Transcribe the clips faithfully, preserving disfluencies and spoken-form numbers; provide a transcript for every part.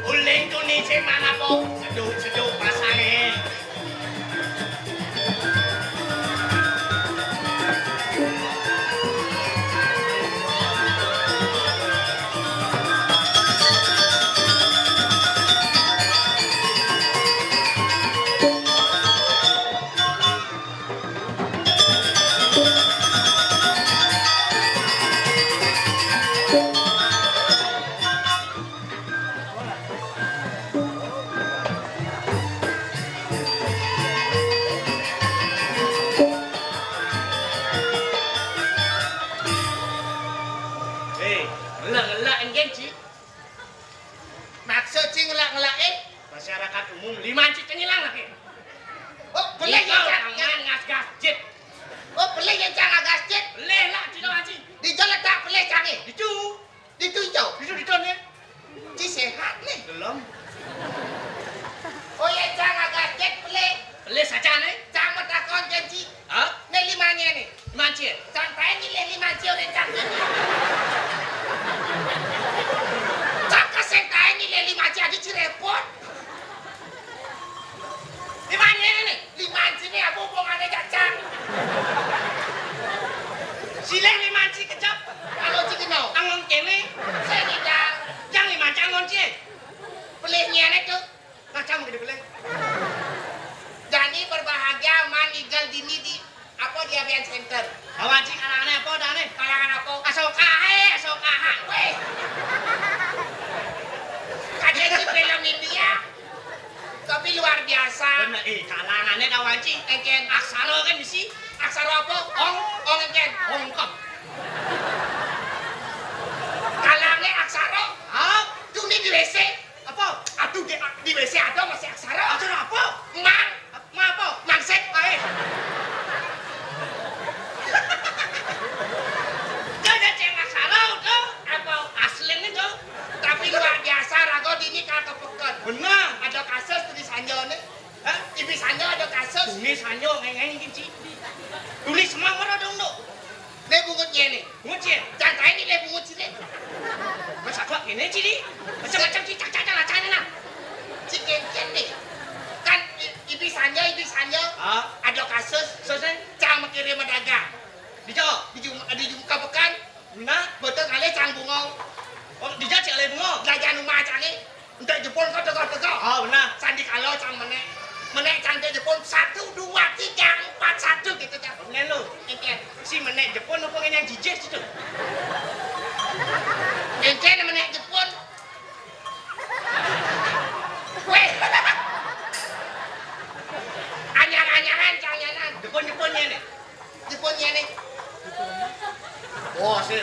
Uling tuni sing manapa? Seduk-seduk pasangé. Hei, ngelak-ngelak engken, Ci. Maksud Ci ngelak-ngelaké? Masyarakat umum, liman Ci tengilang lagi. Oh, pelih ya, Cang. Jangan ngas-gas, Cit. Oh, pelih ya, Cang, ngas-gas, Cit. Pelih lah, Ci, lawan Ci. Di jalan tak pelih, Cang, eh? Ditu. Ditu ijo. Ditu, ditu, nih. Ci sehat, nih. Belum. Oh ya, Cang, ngas-gas, Cit, pelih. Pelih saja, nih. Cang mau takon, Cang, Ci. Hah? Né limané né. Liman Ci. Cang taén nyilih liman Ci ora cang. Cang kesing taén nyilih liman Ci, adi Ci répot. Limané né. Liman Ci né apa hubungané cak cang? Silih liman Ci kecap. Kalau Ci kena. Angon kéné. Sing ngidang. Jang liman Ci angon Ci. Pelih nyén itu. Macam gitu, Bang. Jani berbahagia man ninggal dini di apa, di Avian Center. Awan Ci, kalangané apa dané? Kalangan apa? Asoka, eh, Asoka. Wéh. Kadén Ci film India. Tapi luar biasa. Bener, eh, kalangané kawan Ci. Engkén. Aksara kan bisi. Aksara apa? Ong. Ong engkén. Ongkep. Kalangané aksara. Hah? Tuni di W C. Apa? Aduh, di, di W C ada masih aksara. Aksara apa? Mang. Mang apa? Mangsit. Ae. Dia ada cek aksara, udah. Apa? Aslinya, tuh. Tapi luar biasa, raga dini kakepeken. Bener. Ada kasus tulisannya, nih. Hah? Ibi sanja ada kasus. Tulis sanja, ngeng-ngeng iki, Ci. Tulis semua ora dong, Nduk. Né bungut nyéné. Bungut, Ci. Jantai né bungut sini. Wis aku ngene, Ci, Ci. Macam-macam, Ci, cak-cak, cak-cak, nah. Ci, kénkén né. Kan i-, ibi sanja, ibi sanja. Ah. Ada kasus. Kasusnya? Cang mikirin medagang. Dijo? Di Jum-, di Jumka pekan. Nah, betul kali cang bungong. Oh, dijo cek alih bungong. Belajar rumah cang ni. Entek Jepun kok tega-tega. Oh, benar. Sandi kala cang menek. Menek cang entek Jepun, satu, dua, tiga, empat, satu gitu, cang. Bener lu. Engkén. Si menek Jepun apa yang jijik situ? Engkén menek Jepun. Wéh. Anyar-anyaran, cang nyanan. Jepun-Jepunnya nih. Jepun ya nih. Wah, sih.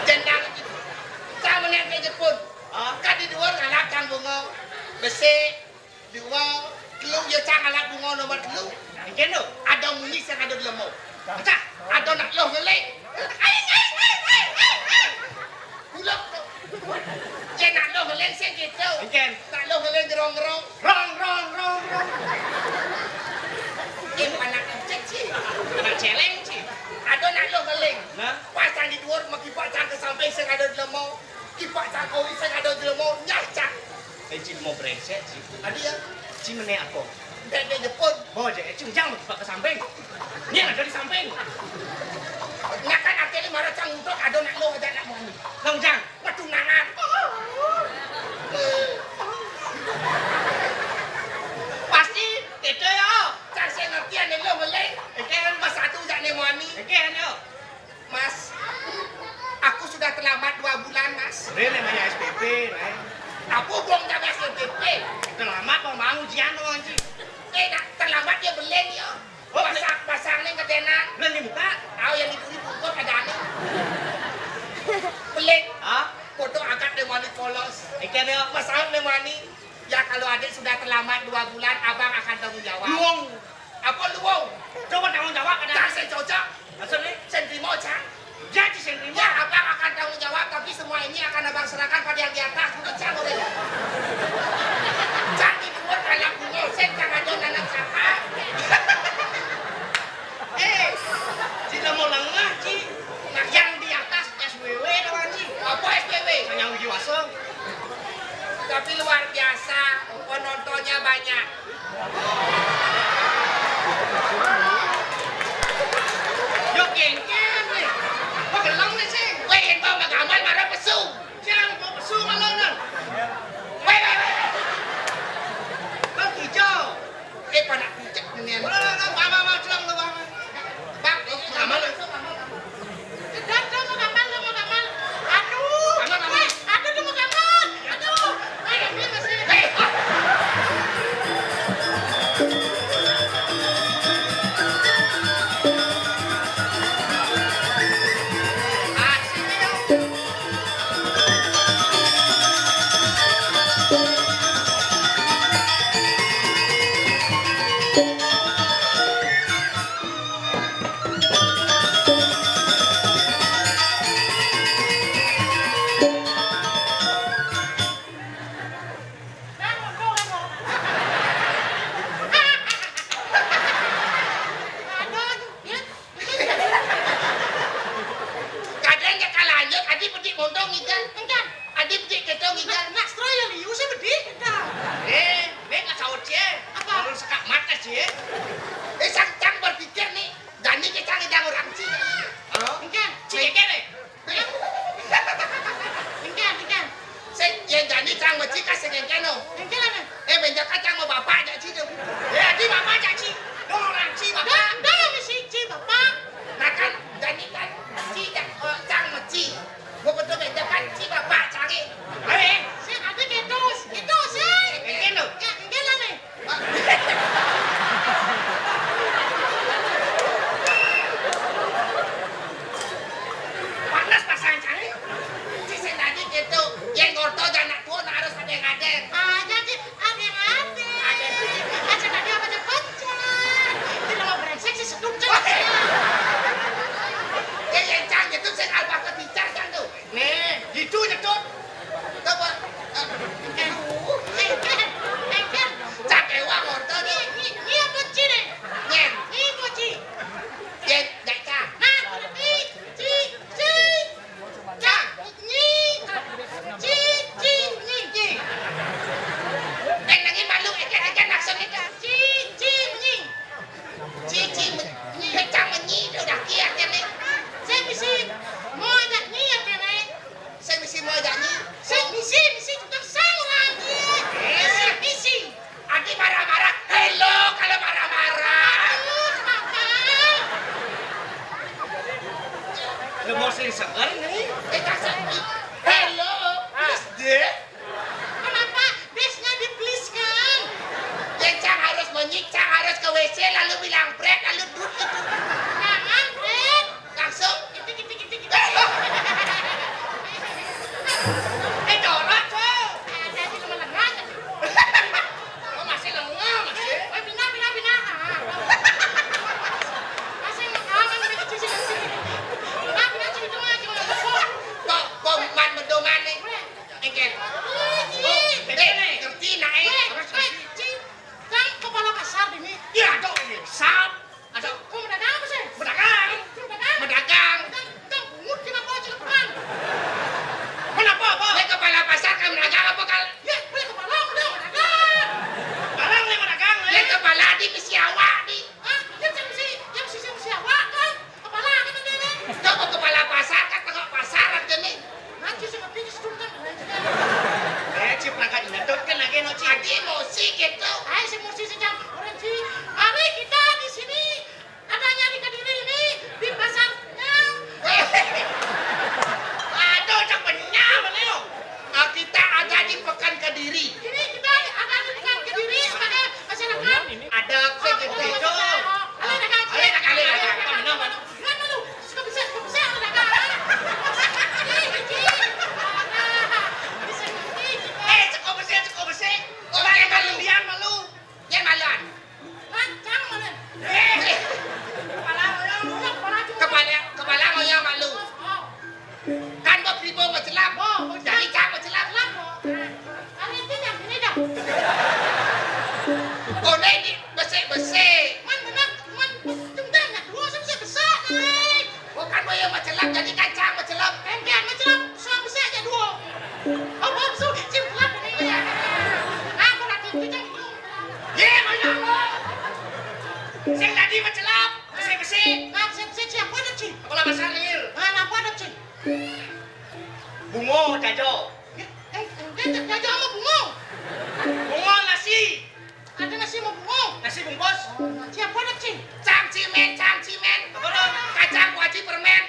Jendang. Cang menek ke Jepun. Hah? Kan di luar ngalap cang bungong. Besi. Dua. Telu ya cang ngalap bungong nomor telu. Engkén tu. Ada muni sing ada di lemau. Pecah. Ada nak loh ngeling. Ai, ai, ai, ai, ai, ai. Bulak tu. Ya nak loh ngeling sing gitu. Engkén. Nak loh ngeling gerong-gerong. Rong, rong, rong, rong. Ini anak encik, Ci. Anak celeng, Ci. Ada nak loh ngeling. Nah. Pas cang di luar, makipak cang ke samping, sing ada di lemau. Kipak cang kori, sing ada di lemau. Nyah, cang. Eh, Ci, mau brengsek, Ci. Ada ya? Ci menek apa? Dek, dek Jepun. Bawa aja, eh, Ci, ujang makipak ke samping. Ini yang ada di samping. Nah, kan akhirnya marah cang udah, ada nak loh, ada nak mani. Nah, ujang. Petunangan. Pasti beda ya. Cang sing ngerti ane lo ngeling. Engkén. Mas satu jak nemoni. Engkén, yo. Mas, aku sudah terlambat dua bulan, Mas. Rene maya S P P, Rene. Apa hubung sama S P P? Terlambat kok mau ujian tuh, Ci. Eh, nak terlambat ya belén ya. Oh, pasang, pasang ning ketenan. Belum dibuka? Aw, yang diburi bungkus ada anu. Pelit. Hah? Foto akad lemani polos. Ikan ya? Masalah lemani. Ya, kalau adik sudah terlambat dua bulan, abang akan tanggung jawab. Luwung. Apa luwung? Coba tanggung jawab ada. Tak saya cocok. Maksudnya? Sing trimo, Cang. Janji sing trimo. Ya, abang akan tanggung jawab, tapi semua ini akan abang serahkan pada yang di atas. Bukan Cang, udah. Cang di luar anak bungo, sing Cang aja anak siapa? Eh, Ci, kamu lengah, Ci. Nah, yang di atas S W W, kawan, Ci. Kosong. Tapi luar biasa, penontonnya banyak. Yo, kéngkén nih. Kok gelem nih sih? Wéh, yén mau magamal marang pesu. Jang, mau pesu malah, Nan. Wéh, wéh, wéh. Bang Ijo. Eh, pada kucek nih. Udah, udah, udah, mama, mama, pulang lu, mama. Bang, eh, gamal, gamal, gamal. Aduh, aduh, aduh, aduh, aduh, aduh, aduh. Kadang ya kalah aja, adi bedik mondong ikan. Enggak. Adi bedik ketong ikan. Nah, stroy yang liu sih bedik. Enggak. Eh, nek nggak saut sih. Apa? Kalau sekak mata sih. Eh, sang cang berpikir nih, jani kita ngidang orang sih. Halo? Enggak. Sih, kene. Engken, engken. Sing, yén jani cang meci ka sing engken no. Engken apa? Eh, benjaka cang mau bapak jak ci tu. Ya, di bapak jak ci. Dong orang ci bapak. Dong, dong mesti ci bapak. Nah kan, jani kan ci jak, eh, cang meci. Gua betul benjaka ci bapak cari. Eh, sing ada ketus, ketus sih. Engken no. Ya, engken lah nih. Panas pasangan cari. Ci sing tadi gitu. Yén ngorto anak tua, nah, harus ada yang ada. Ah, jadi ada yang ada. Ada. Aja tadi apa cepet? Di nomor brengsek sih seduk. Ya, yén cang gitu, sing alpa keticar cang tuh. Nih, gitu nyedot. Coba. Aduh. Cak ewa ngorto nih. Ni, ni, ni apa ci nih? Nyen. Ni apa ci? Yen, dak cak. Nah, ni, ci, ci. Cak, ni. Ci, ci, ni, ci. Eh, nangin malu, eken, eken, langsung eken. Ci, ci, ni. Ci, ci, ni, eken, ni, udah kiat ya nih. Saya mesti mau ajak ni ya, Tere. Sing misi mau janyi. Sing misi, misi tukang sang lagi. Eh. Misi, misi. Adi marah-marah. Hello, kalau marah-marah. Aduh, kenapa? Lu mau sing seger nih? Eh, kasar. Hello, please deh. Kenapa? Desnya di-please kan? Ya, cang harus menyik, cang harus ke W C, lalu bilang, "Brek," lalu duduk itu. Jangan, Brek. Langsung. Kitik, kitik, kitik, kitik. Eh, jorok, Cok. Ada di teman lengah. Oh, masih lengah, masih. Eh, pindah, pindah, pindah. Ah. Masih lengah, kan, udah kecil sih, masih. Pindah, pindah, sini, tengah, jangan lengah. Kok, kok, man, pedoman nih? Boleh. Engkel. Boleh, Ci. Oh, eh, ngerti, nak, eh. Boleh, boleh, Ci. Kan kepala pasar ini. Iya, Cok, ini. Sap. Ada. Kok mendagang apa sih? Mendagang. Mendagang. Mendagang. Mendagang. Mendagang bungut kenapa aja depan? Kenapa, apa? Nek kepala pasar kan mendagang apa kal? Ya, boleh kepala, udah mendagang. Barang nih mendagang, nih. Nek kepala di misi awak, di. Ah, ya, yang si, yang si, yang si awak kan? Kepala kan ada, nih? Coba kepala pasar kan tengok pasar aja, nih. Nanti saya kepikir setuntan, nih. Eh, Ci, perangkat nyedot kan lagi, no, Ci. Adi emosi gitu. Hai, si emosi sejam. Orang Ci, hari kita di sini ada nyari Kediri ini di pasarnya. Aduh, cak benyah, mana yo? Ah, kita ada di Pekan Kediri. Ini kita ada di Pekan Kediri sebagai masyarakat. Ada apa gitu? Ada, ada, ada. Ada, ada, ada. Mana lu? Suka besar, suka besar, ada, ada. Ini, ini. Ada. Bisa ngerti kita. Eh, cukup besar, cukup besar. Oke, malu. Biar malu. Dia maluan. Hah? Jangan malu. Eh, kepala orang, kepala cuma. Kepala, kepala ngoyang malu. Oh. Kan kok primo macelap. Oh, oh, jadi cak macelap. Celap, oh. Hari itu yang ini dah. Oh, ini besik-besik. Man benar, man tunggang nak dua sama besar, besar, naik. Oh, kan ngoyang macelap, jadi kan cak macelap. Empian macelap, sama besar aja dua. Apa su, cimplak ini. Ah, berarti itu jam itu. Ye, mana lo? Sing tadi mencelap, besi-besi. Nah, sing, sing siapa ada, Ci? Kepala pasar, Lil. Ah, apa ada, Ci? Bungo, jajo. Eh, eh, jajo sama bungo. Bungo nasi. Ada nasi sama bungo. Nasi bungkus. Oh, nasi apa ada, Ci? Cang cimen, cang cimen. Apa tuh? Kacang kuaci permen.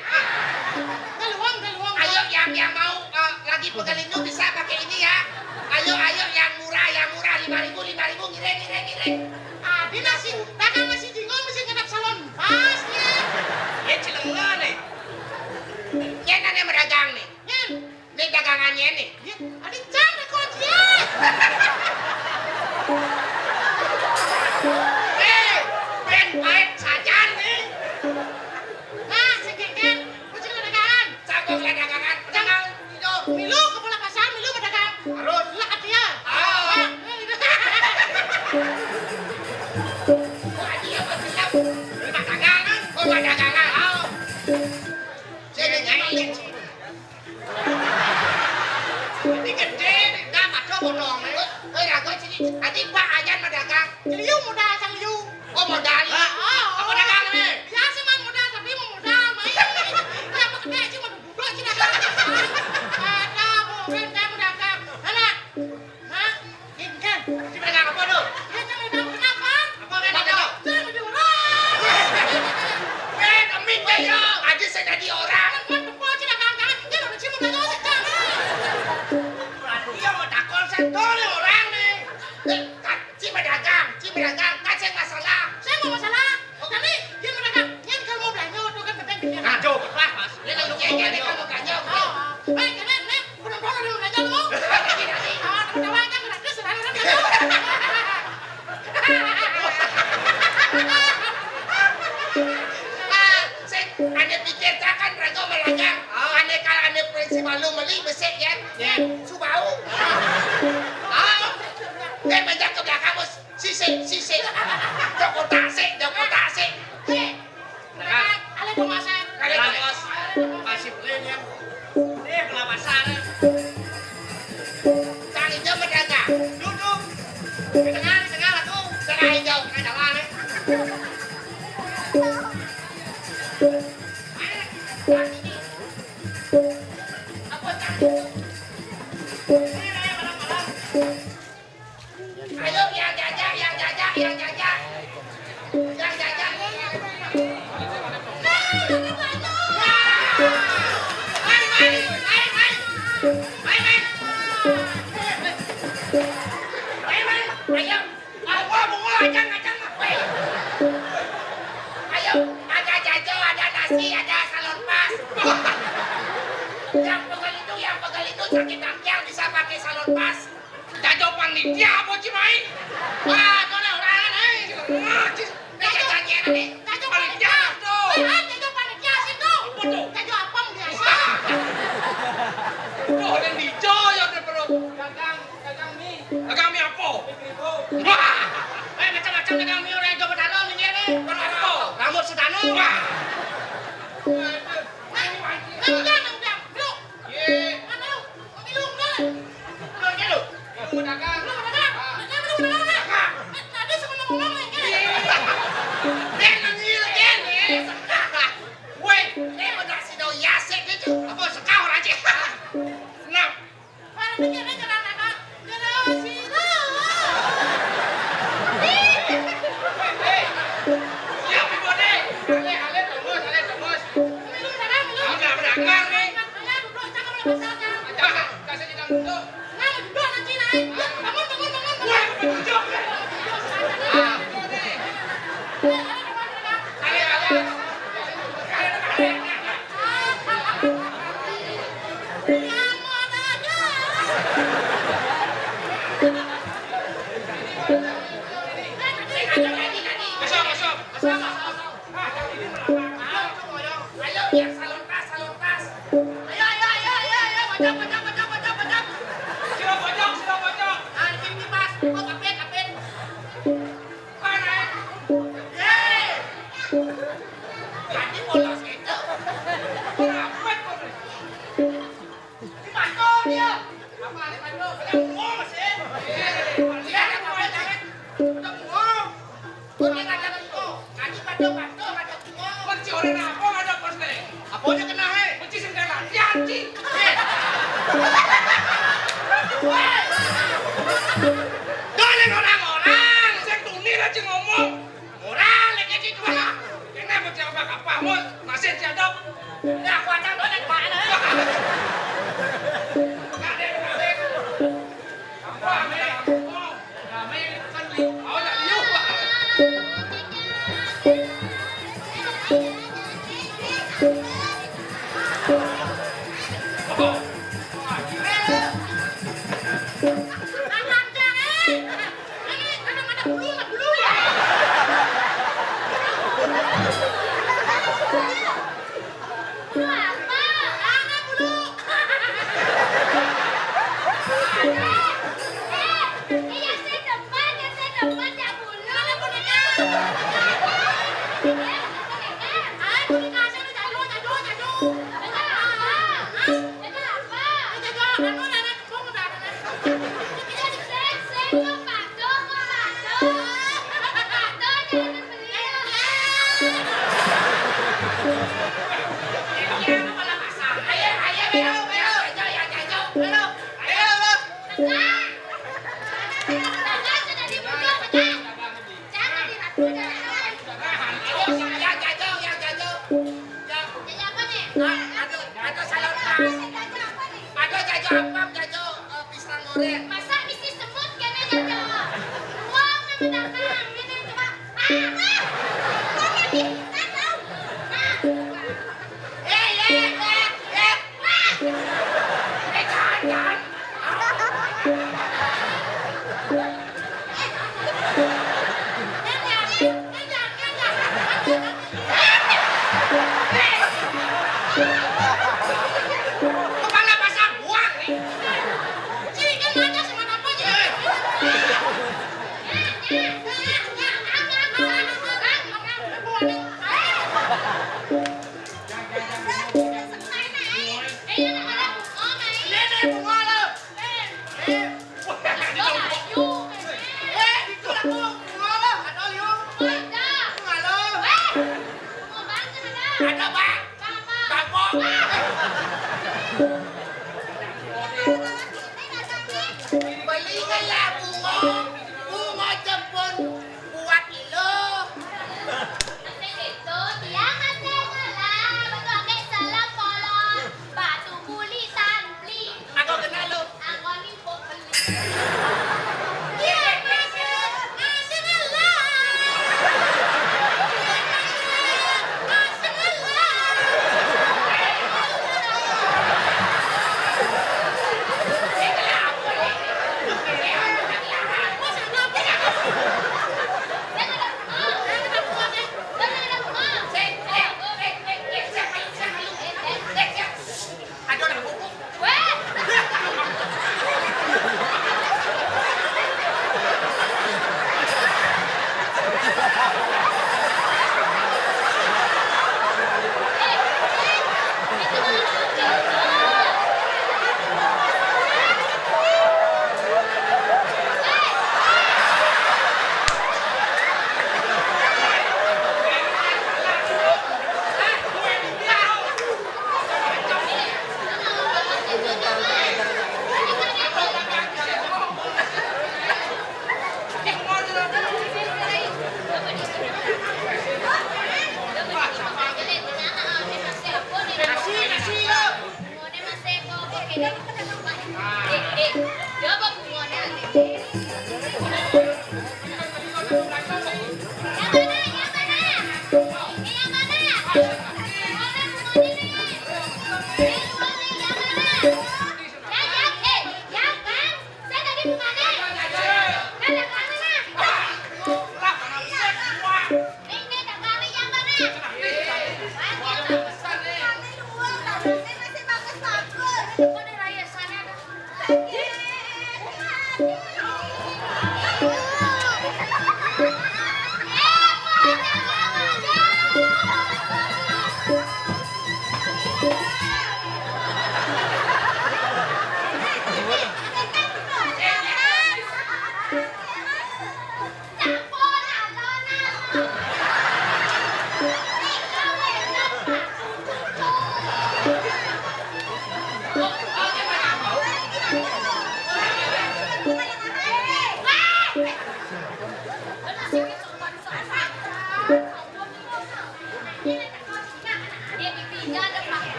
Galuang, galuang. Ayo, yang, yang mau, eh, lagi pegal lindu bisa pakai ini ya. Ayo, ayo, yang murah, yang murah, lima ribu, lima ribu, ngiring, ngiring, ngiring. Ada nasi, dagang nasi jingo mesti ngadap salon. Pas ya. Ya, cilengnya nih. Nyen ada yang berdagang nih. Nyen. Ini dagangannya nih. Ya, ada cang deh kunci. Eh, ben baik saja nih. Nah, sekian. Kucing ada dagangan. Cangkok ada dagangan. Cang. Milu kepala pasar, milu pedagang. Harus. Lah, dia. Ah. Wah, dia mah bilang, rumah dagangan, rumah dagangan. Ah. Sini, sini. Ini gede, nih. Nah, madu bodong, nih. Eh, ragu sini. Tadi Pak Ayan pedagang. Liu modal, sang liu. Oh, modal. Ah, ah, apa dagang nih? Biasa, man, modal, tapi mau modal, main. Ya, apa gede, cuma duduk, cuma dagang. Ada, mau, ben, kamu dagang. Mana? Hah? Ini kan? Ini pedagang apa tuh? Ya, kan, dagang kenapa? Apa, kan, apa? Jangan dulu. Eh, demi, ya. Aja saya jadi orang. Kan, kan, tempat, cuma dagang, kan. Dia udah cuma dagang, jangan. Iya, mau takon, saya tolong orang nih. Eh, kan, cuma dagang, cuma dagang, kan saya masalah. Saya mau masalah. Tapi dia mereka, dia kalau mau belanja, tuh kan, peteng dia. Nah, jauh, pas, pas. Dia kan, dia kan mau belanja. Oh, oh. Baik, keren, nih. Penonton ada belanja, lu. Ah, teman-teman kan gratis, orang-orang kan. Ah, sing, ane pikir kan raga melanggar. Ane kalau ane prinsip malu meli besik, ya. Ya. Subau. Ah, eh, banyak ke belakang, Bos. Sisik, sisik. Joko tasik, joko tasik. Sik. Nah, ale dong, Mas. Ale dong, Mas. Masih beli nih. Eh, belah pasar. Cang hijau pedagang. Duduk. Di tengah, di tengah lah tuh. Tengah hijau, tengah jalan, eh. Apa cang hijau? Ini, eh, malam-malam. Ayo, yang jajak, yang jajak, yang jajak. Yang jajak. Nah, mari, mari, mari, mari. Mari, mari. Mari, mari. Ayo. Ah, wah, bunga, ajang, ajang. Weh. Ayo, ada jajo, ada nasi, ada salon pas. Yang pegel itu, yang pegel itu sakit tangkiang bisa pakai salon pas. Jajo panitia apa, Ci, main? Wah, kau dah orang, eh. Wah, Ci. Ini jajannya nih. Jajo panitia. Panitia tuh. Eh, ah, jajo panitia situ. Apa tuh? Jajo apem biasa. Wah. Tuh, dan dijo ya udah perlu. Dagang, dagang mie. Dagang mie apa? Mie keribu. Wah. Eh, macam-macam dagang mie orang yang coba tanam ini nih. Apa? Rambut sedana. Wah. Nah, nah, udah, udah. Yuk. Ye. Mana lu? Kopi lu, udah. Lu aja lu. Lu mau dagang? Lu mau dagang? Dagang, lu mau dagang, ya? Dagang. Eh, tadi sebelum ngomong, ya. Ye. Den, nangil, Den. Woi, eh, benar si Doi Yasek itu. Apa sekau aja? Nah. Mana pikirnya jalan apa? Jalan sini. Hei, hei. Siap, Ibu, deh. Ale, ale, tunggu, ale, tunggu. Minum, dagang, minum. Udah, udah, udah, nih. Ayo, duduk, jangan masalah, jangan. Jangan, kasih kita duduk. Nah, duduk nanti naik. Bangun, bangun, bangun, bangun. Wah, duduk. Ah. Masuk, masuk, masuk, masuk. Ayo, ya, salon tas, salon tas. Ayo, ayo, ayo, ayo, ayo, bocok, bocok, bocok, bocok, bocok. Sila bocok, sila bocok. Ah, di sini, Mas. Oh, kapit, kapit. Mana, eh? Yeay. Tadi polos gitu. Kapit, polos. Di mana dia? Dolen orang-orang, sing tuni aja ngomong. Ora, lek iki dua. Kene mau jawab apa, Mus? Masih jadok. Ya, aku aja dolen mana? Apa, Ame? Ada jajo apa? Jajo, eh, pisang goreng. Masa misi semut kene jajo? Wong nang menakang, ngene coba. Ah! Ah! Kok ngerti? Kan tahu. Ah! Eh, eh, eh, eh. Ah! Eh, jangan, jangan. Kepala pasang buang nih. Sini kan ada sama apa aja. Ini bunga lo. Eh, itu aku bunga lo. Ada liu. Bunga lo. Ada, Pak. Bangkok. Beli lah bunga. Bunga jempol buat lo. Nanti itu dia masih salah. Betul, oke, salah pola. Batu kulitan, beli. Aku kenal lo. Aku nih.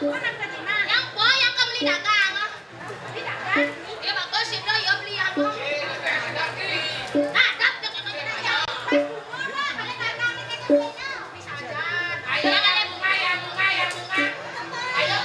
Yang boy yang kembali dagang. Beli dagang. Dia bagus sih, bro. Ya, beli apa? Ada, ada, ada. Ayo, ayo, bunga, ya, bunga, ya, bunga. Ayo.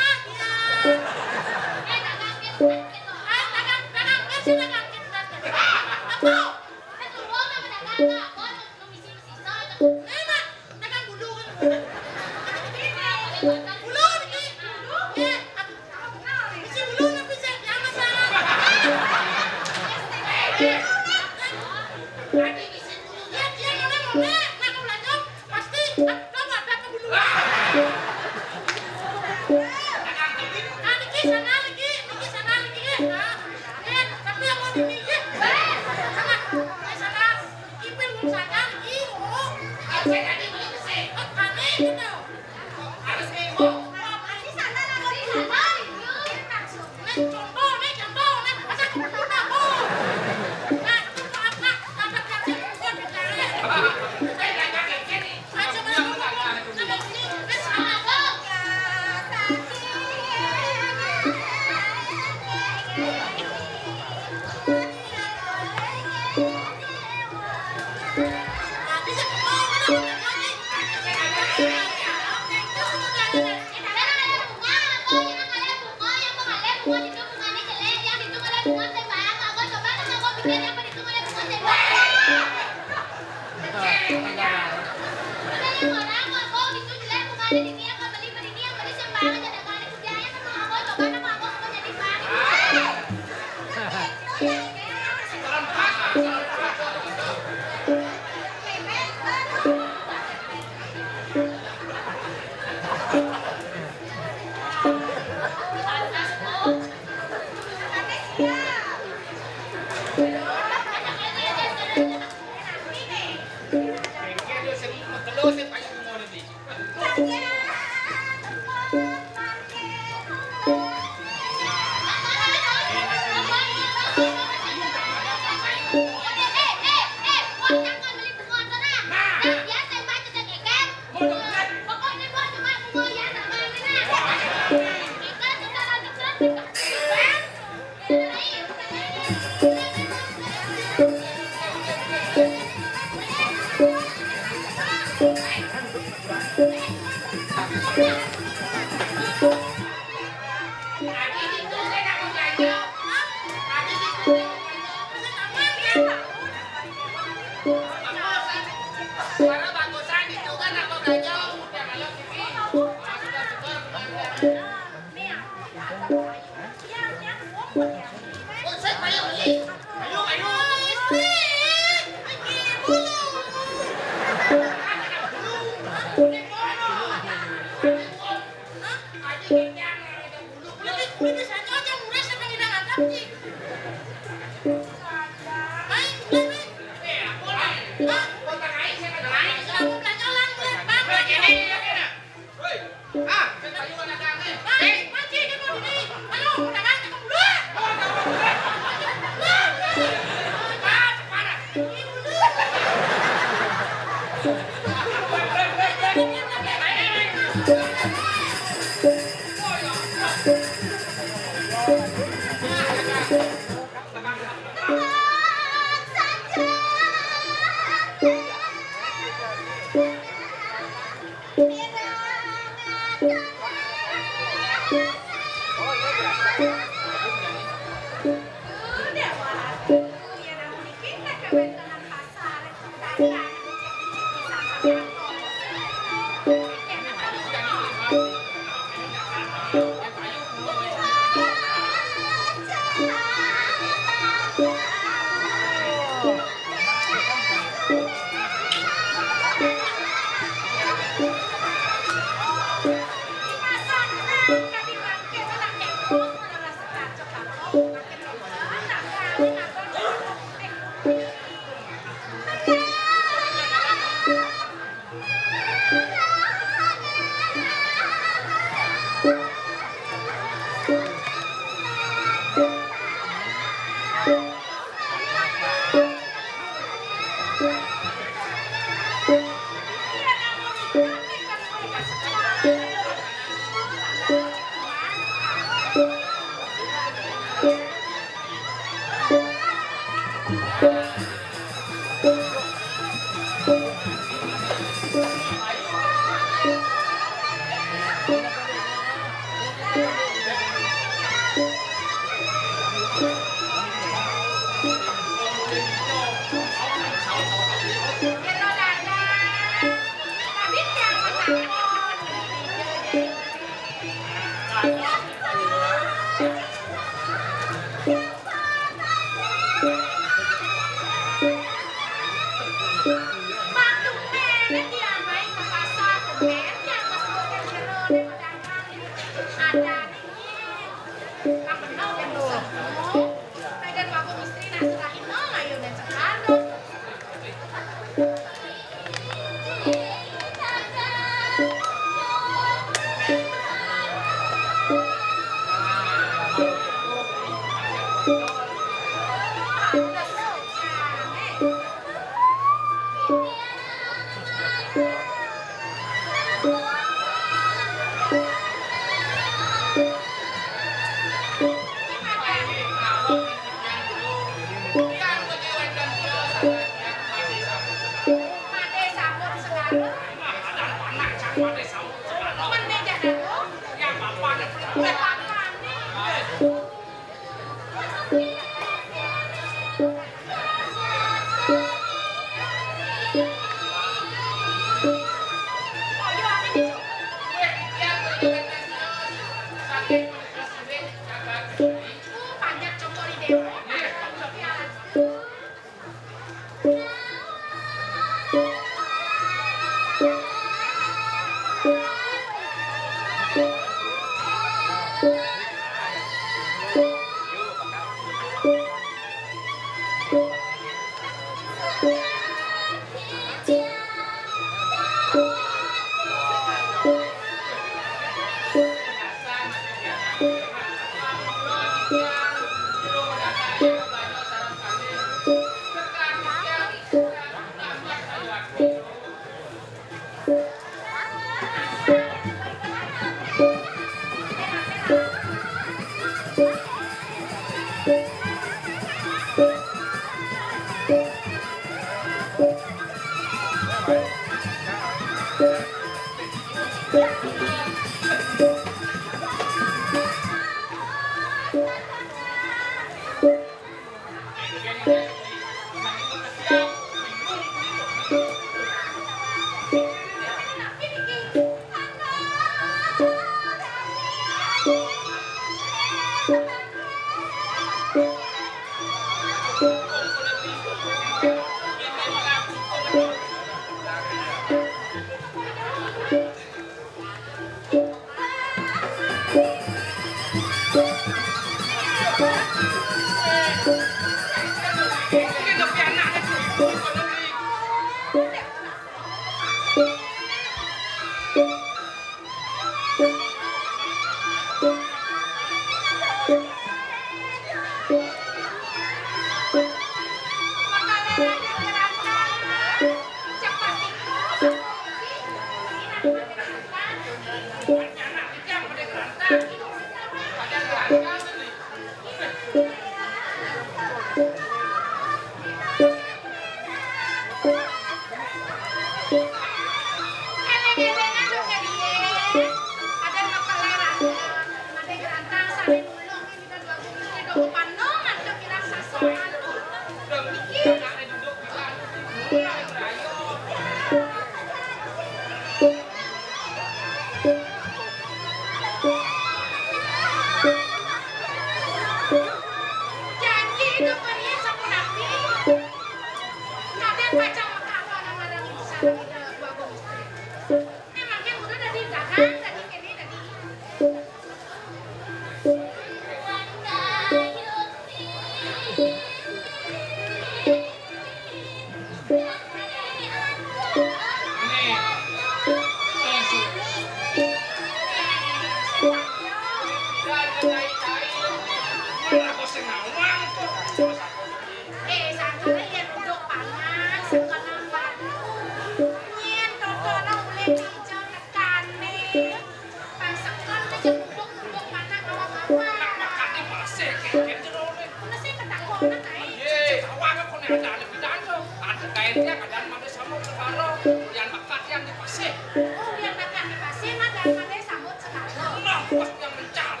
Ada anak pidan to, ada kain tiang, ada made sambut segala, yang bakat yang di pasir. Oh, yang bakat di pasir, ada made sambut segala. Nah, pas yang mencar.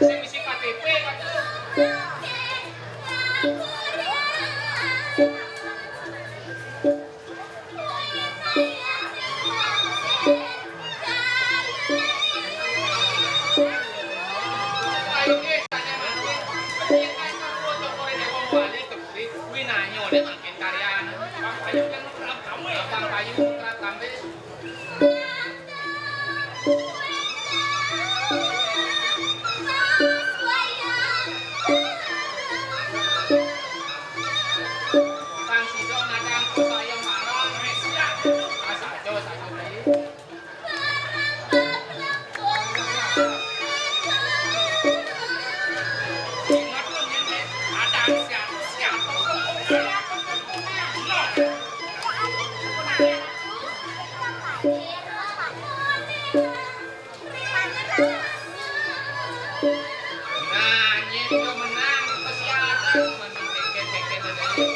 Sing isi K T P kan to. Kang Sido ngadang ku sayang marang. Asa aja, asa aja, Pi. Ingat lu, Nyen, eh. Ada siapa, siapa, siapa, siapa, siapa. Nah, nyén yo menang, kesehatan, menang, teken, teken, teken.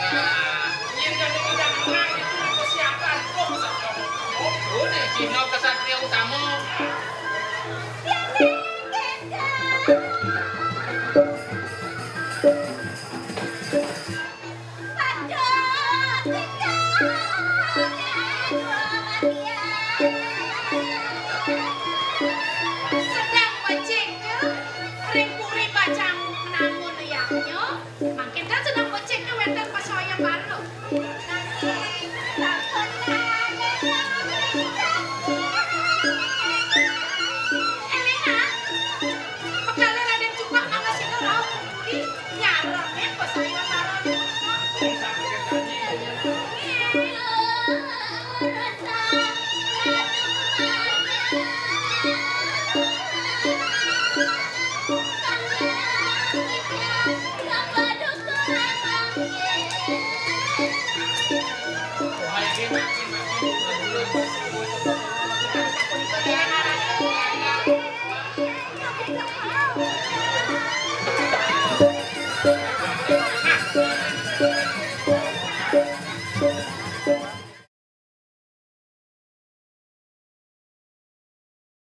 Nah, nyén yo udah menang, itu kesehatan, kok bisa, oh, oh, udah, Cino kesatria utama. Sedang becik ring puri Bajang Menangun liangnya, mangkin kan sedang becik wénten pasoya baru. Élingang, pekala Radén Cukak mangga sida rauh ka puri, nyarengin pasayusaran punika.